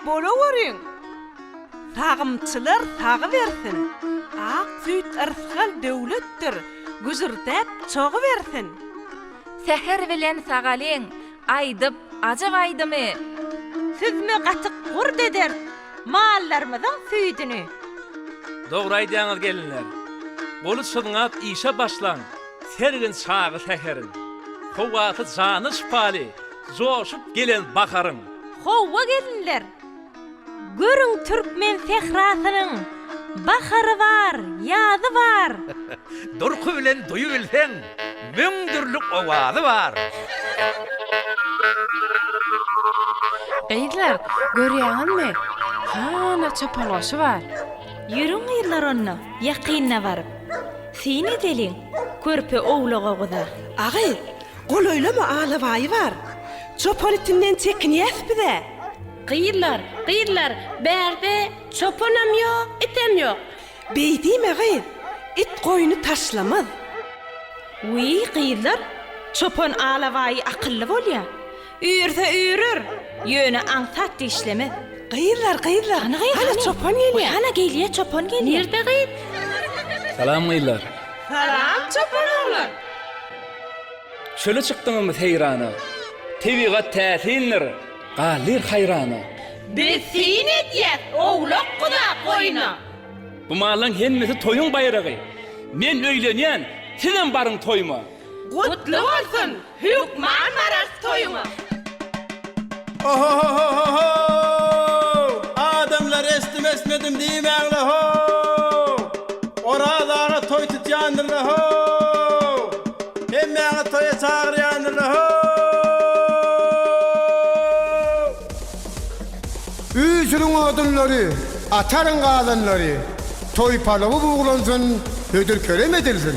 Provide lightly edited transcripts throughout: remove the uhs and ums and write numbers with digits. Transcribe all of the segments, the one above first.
bolaweriň! Sagymçylar sagybersin! Ak süýt yrsgal döwletdir, güjürdäp çogubersin! Säher bilen sagalyň, aýdyp ajap aýdymy. Süzme gatyk gurt ederis mallarymyzyň süýdüni. Dogry aýdýaňyz gelinler. Goly çyzňap işe başlaň, sergin çagy säheriň. Howasy jana şypaly, joşup gelen baharyň. Howwa gelinler, Görüň türkmen sährasynyň bahary bar, ýazy bar. Durky bilen duýubilseň, müň dürli owazy bar. Gyzlar, görýäňizmi, hana çopan goşy bar. Ýörüň gyzlar onda, ýakynyna baryp, syn edeliň körpe owlaga-guza. A gyz, golaýlama alabaýy bar. Çopan itinden çekinýäs biz-ä. Gyzlar, gyzlar, bärde çopanam ýok, item ýok. Beý diýme gyz, it goýny taşlamaz. Wiý, gyzlar, çopan alabaýy akylly bolýa. Üýrse üýrer, ýöne aňsat dişlemez. Gyzlar, gyzlar, Hany gyz, hana hany? çopan gelýä. Wiý, hana gelýä, çopan gelýä. Nirde gyz? Salam gyzlar. Salam çopan oglan. Çöle çykdyňyzmy seýrana? Tebigat täsindir, galdyr haýrana. Biz syn edýäs owlak-guza goýna. Bu mallaň hemmesi toýuň baýragy. Men öýlenýän, sizem baryň toýuma. Gutly bolsun, hökman bararys toýuňa. Ohohohohow! Adamlar eşdim eştmedim diýmäňle how! Oraz aga toý tutýandyrla how! Hemmäňizi toýa çagyrýandyrla how! Üýşüriň odunlary, ataryň gazanlary, Toý palawy buglansyn, hödür-kerem edilsin.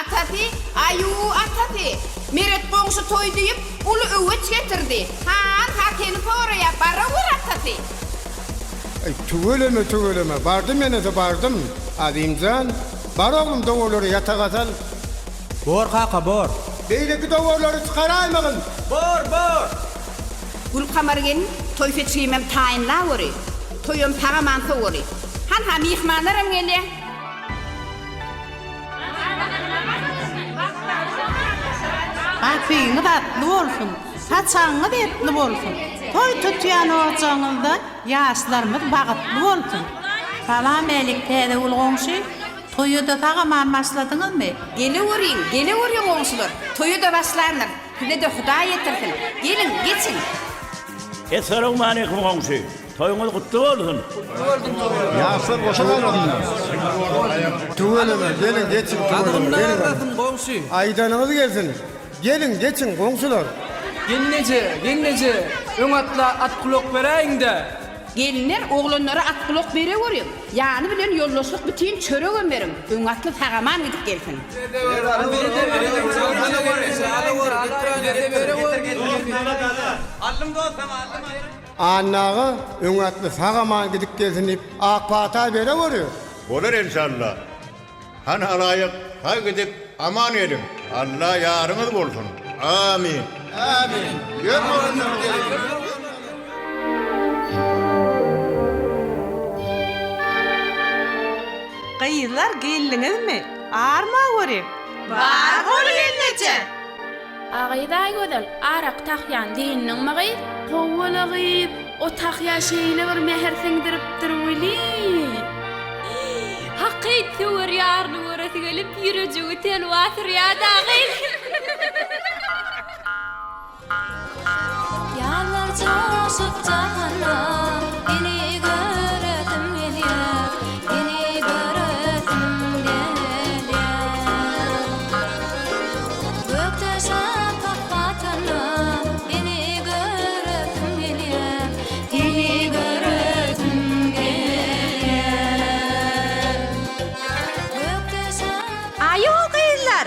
Atasy, aýu, atasy! Meret goňşy toý diýip, uly öweç getirdi. Han-ha, seni soraýa, barawur, atasy! Aý, tüweleme, tüweleme, bardym enesi, bardym. Azymjan, bar oglum, dowarlary ýataga sal. Bor, kaka, bor. Beýleki dowarlary çykaraýmagyn. Bor, bor! Gülkamar gelin, toý seçgimem taýynlaweri. Toýam sag-aman sowary. Hanha, myhmanlaram gelýä. Gapyňyz atly bolsun, saçagyňyz etli bolsun, toý tutýan ojagyňyzda ýaşlarymyz bagytly bolsun! Salam-älik Täzegül goňşy, toýa-da sag-aman başladyňyzmy? Geleweriň, geleweriň goňşular, toýa-da başlandyr, size-de Hudaý ýetirsin. Geliň, geçiň! Essalawmaleýkum goňşy! Toýuňyz gutly bolsun! Ýaşlar goşa galasynlar. Tüweleme, geliň geçiň tüweleme, geliň. goňşy. Aýdanyňyz gelsin. Geliň geçiň goňşular. Gelneje, gelneje, öň atla at gulak beräýiň-dä. Gelinler, oglanlara at gulak bereweriň. Ýany bilen ýoldaşlyk bitin çöregem beriň. Öň atly sag-aman gidip gelsin. Anna aga öň atly sag-aman gidip gelsin diýip, ak pata bereweri. Bolar enşalla. Han halaýyk sag gidip aman geliň. Alla ýaryňyz bolsun. Amin. Amin. Ýör oglanlar geliň. Gyzlar geldiňizmi? Arma görüň. Bar bol gelneje. A gyz Aýgözel, arak tahýan diýindiňmi gyz? Howwa-la gyz, o tahýa şeýle bir mähir siňdiripdir welin. Hakyt söwer ýaryny göresi gelip ýürejigi telwa sürýär-dä gyz. Ýazlar joşup jahanda, Seni göresim gelýär, Seni göresim gelýär. Gökde şapak batanda, Seni göresim gelýär, Seni göresim gelýär. Gökde şapak. Aýo gyzlar!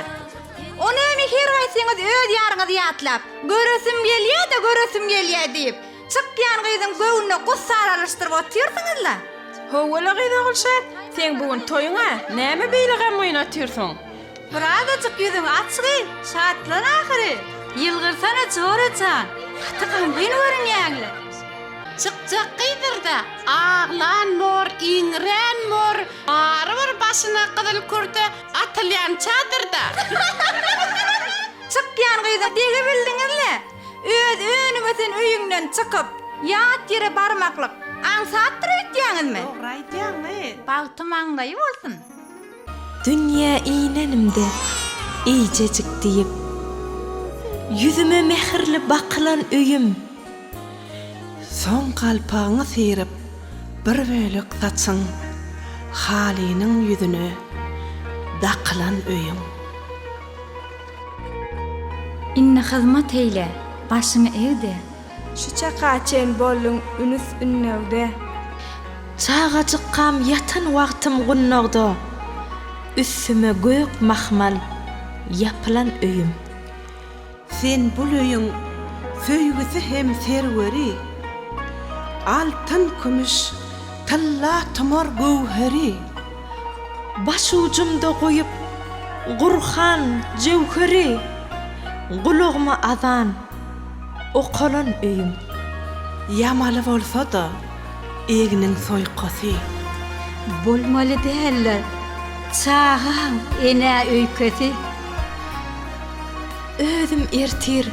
O näme her haýsyňyz öz ýaryňyzy ýatlap, göresim gelýä-de göresim gelýä diýip, çykýan gyzyň göwnüne gussa aralaşdyryp otyrsyňyz-la? Howwa-la gyz Ogulşat, seň bu gün toýuň-a, näme beýle gamgyn otyrsyň? Birazajyk ýüzüňi aç gyz, şatlan ahyry! Ýylgyrsana jora jan! Gaty gamgyn görünýäňle. Çykjak gyzdyrda, aglan bor, iňrän bor, barybir başyna gyzyl kürte atylýan çadyrda. Çykýan gyza degibildiňizle. Öz önüp ösen öýüňden çykyp, ýat ýere barmaklyk aňsatdyr öýtýäňizmi? Dogry aýdýaň gyz. Bagty maňlaýy bolsun. Dünýä inenimde eýjejik diýip, Ýüzüme mähirli bakylan öýüm. Soň galpagyňy syryp, bir bölek saçyň Halynyň ýüzüne dakylan öýüň. Indi hyzmat eýle, başyňy eg-de. Şu çaka çen bolduň ünüs-ünnewde. Çagajykkam ýatan wagtym gundagda, Üstüme gök mahmal ýapylan öýüm. Sen bul öýüň söýgüsi hem serweri, Altyn-kümüş, tylla tumar göwheri. Başujumda goýup Gurhan jöwheri, Gulagyma azan okalan öýüm. Ýamaly bolsa-da egniň soýkasy. Bolmaly däldir çagaň enä öýkesi. Özüm ertir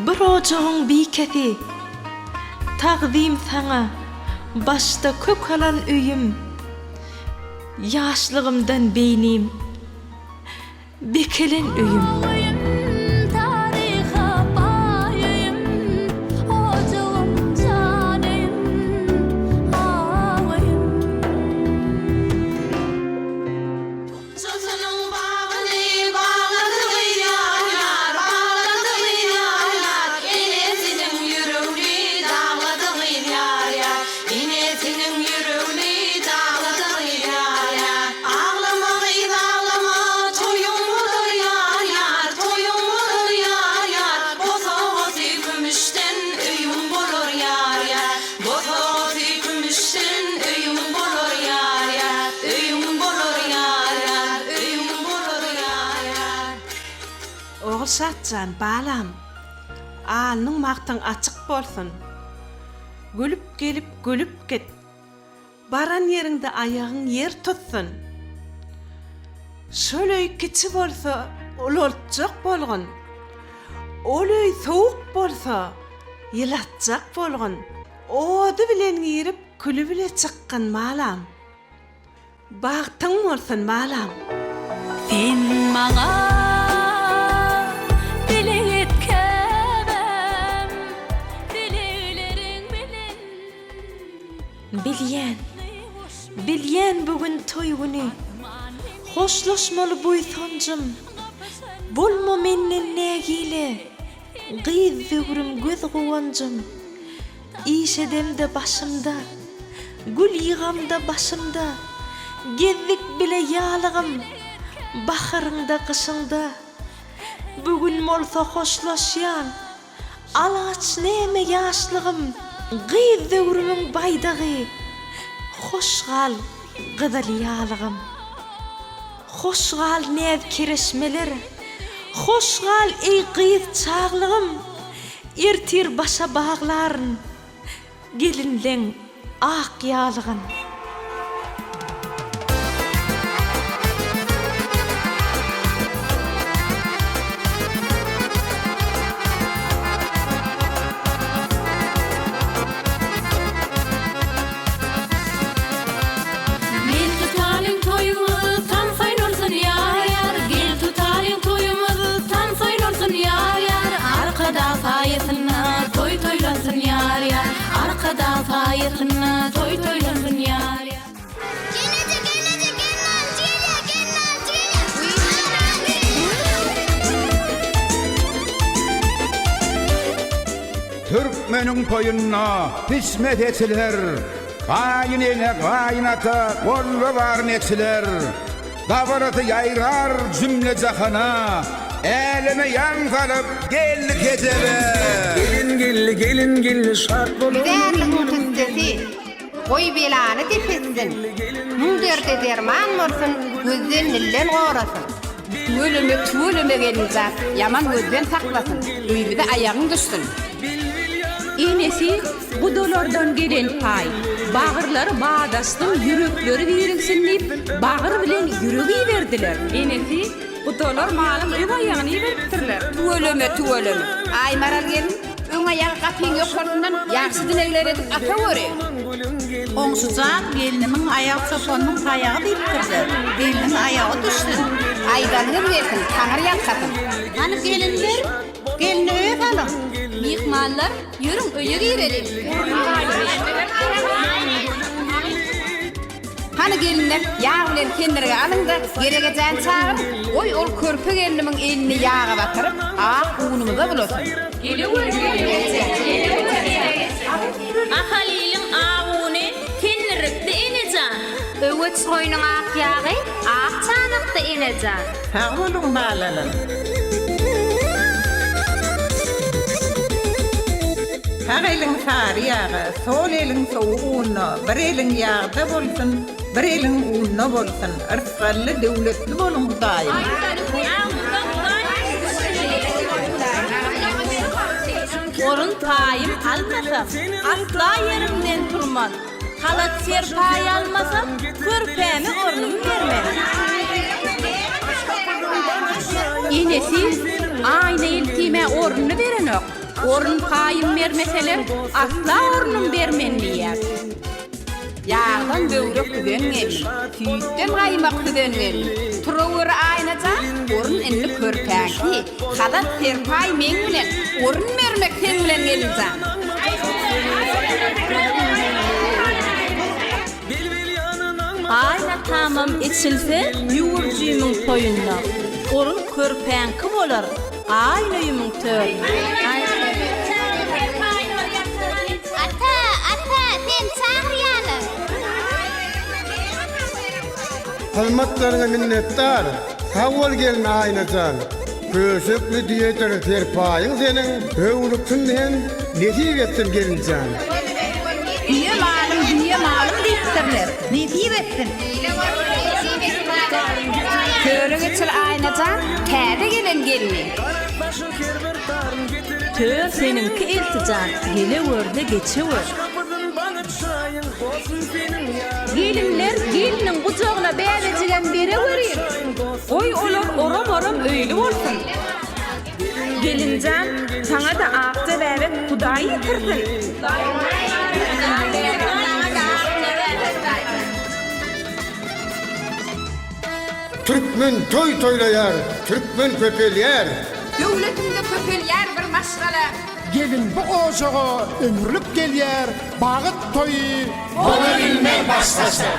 bir ojagyň bikesi. Tagzym saňa, başda kök alan öýüm. Ýaşlygymdan beýnim Bekelen öýüm. Taryha baý öýüm, ojagym, jan öýüm, ak öýüm. Çotunyň bagyny baglady gyz ýar, baglady gyz ýar, Enesiniň ýüregini daglady gyz ýar, Enesiniň ýüregini daglady gyz ýar. Aglama gyz aglama, toýuň bolar ýar ýar, Toýuň bolar ýar ýar, Bosagasy kümüşden öýüň bolar ýar ýar, Bosagasy kümüşden öýüň bolar ýar ýar, Öýüň bolar ýar ýar, Öýüň bolar ýar ýar. Ogulşat jan, balam, alnyň magtyň açyk bolsun. Gülüp gelip, gülüp git. Baran ýeriňde aýagyň ýer tutsun. Şol öý kiçi bolsa, ulaltjak bolgun. Ol öý sowuk bolsa, ýylatjak bolgun. Ody bilen girip, küli bile çykgyn, balam. Bagtyň bolsun, balam. Sen maňa dileg et käbäm, dilegleriň bilen. Bilýän, bilýän bu gün toý güni, Hoşlaşmaly buýsanjym. Bolma menden nägile, Gyz döwrüm göz guwanjym. Iş edemde başymda, Gül ýygamda başymda, Gezdik bile ýalygym, Baharyňda, gyşyňda. Bu gün bolsa hoşlaşýan, Alaç näme ýaşlygym, Gyz döwrümiň baýdagy, Hoş gal, gyzyl ýalygym. Hoş gal näz-kereşmeler, Hoş gal, eý gyz çaglygym, Ertir başa baglaryn, Gelinleň ak ýalygyn. Gel tutalyň toýumyz tans oýnalsyn ýar ýar Gel tutalyň toýumyz tans oýnalsyn ýar ýar Arkadag saýasynda toý toýlansyn ýar ýar Arkadag saýasynda toý toýlansyn ýar ýar. Gelneje gelneje gelnalyjy gelýä gelnalyjy gelýä. Türkmeniň toýunda pişme seçiler, Gaýyn ene, gaýyn ata golda baryn eçiler. Dabarasy ýaýrar jümle jahana, Äleme ýaň salyp geldi kejebe. Gelin geldi, gelin geldi, şat boluň. Ýüzärligiň tüssesi, goý belany dep etsin, Müň derde derman bolsun, gözden-dilden gorasyn. Tüweleme, tüweleme gelinjan, ýaman gözden saklasyn, öýümize aýagyň düşsün. Enesi gudalardan gelen paý, bagyrlary badaşsyn, ýürekleri birigsin diýip, bagyr bilen ýürek iberdiler. Enesi gudalar malyň öň aýagyny iberipdirler. Tüweleme, tüweleme. Aý Maral gelin, öň aýagy gapyň ýokarsyndan ýagşy dilegler edip ataweri. Goňşy jan, gelnimiň aýagy çopanyň taýagy diýipdirler. Gelniň aýagy düşsün. Aýdanyňyz gelsin, Taňry ýalkasyn. Hany gelinler, gelni öýe salyň. Myhmanlar, ýörüň öýe gireliň. Hany gelinler, ýag bilen kendirgi alyň-da, Geregejäni çagyryň, goý ol körpe gelnimiň elini ýaga batyryp, ak unumyza bulasyn. Geleweri, geleje, geleweri. Ahalylyň awuny tendirikdi enejan. Öweç goýnuň ak ýagy ak çanakda enejan. Sag boluň balalar. Sag eliň sary ýaga, sol eliň sowuk una, bir eliň ýagda bolsun, bir eliň unda bolsun, yrsgally, döwletli boluň Hudaýym. Orun paýym almasam, asla ýerimden turman. Halat serpaý almasam, körpäme ornum bermen. Enesi, Aýna eltime ornuny berenok. Orun paýym bermeseler, asla ornum bermen diýýär. Ýagdan böwrek süzen gelin, süýtden gaýmak süzen gelin. Turaweri Aýna jan, orun indi körpäňki. Halat serpaý meň bilen, orun bermek seň bilen gelinjan. Aýna tamam eçilse ýüwürjimiň toýunda, Orun körpäňki bolar gaýyn öýümiň töründe. Ata, ata, seni çagyrýarlar. Hyzmatlaryňa minnetdar. Sag bol gelin Aýna jan. Köşekli düýedir serpaýyň seniň, höwrüksin hem nesip etsin gelinjan. Düýe malym, düýe malym diýipdirler. Nesip etsin. Töre geçir Aýna jan, täze gelen gelni. Tör seniňki eltijan, gelewerde geçewer. Gelinler gelniň gujagyna bäbejigem bereweriň. Goý olar oram-oram öýli bolsun. Gelinjan, saňa-da akja bäbek Hudaý ýetirsin. Türkmen toý toýlaýar, türkmen köpelýär. Döwletiňde köpelýär bir maşgala. Gelin bu ojaga ömürlik gelýär, Bagyt toýy bola bilmez başgaça.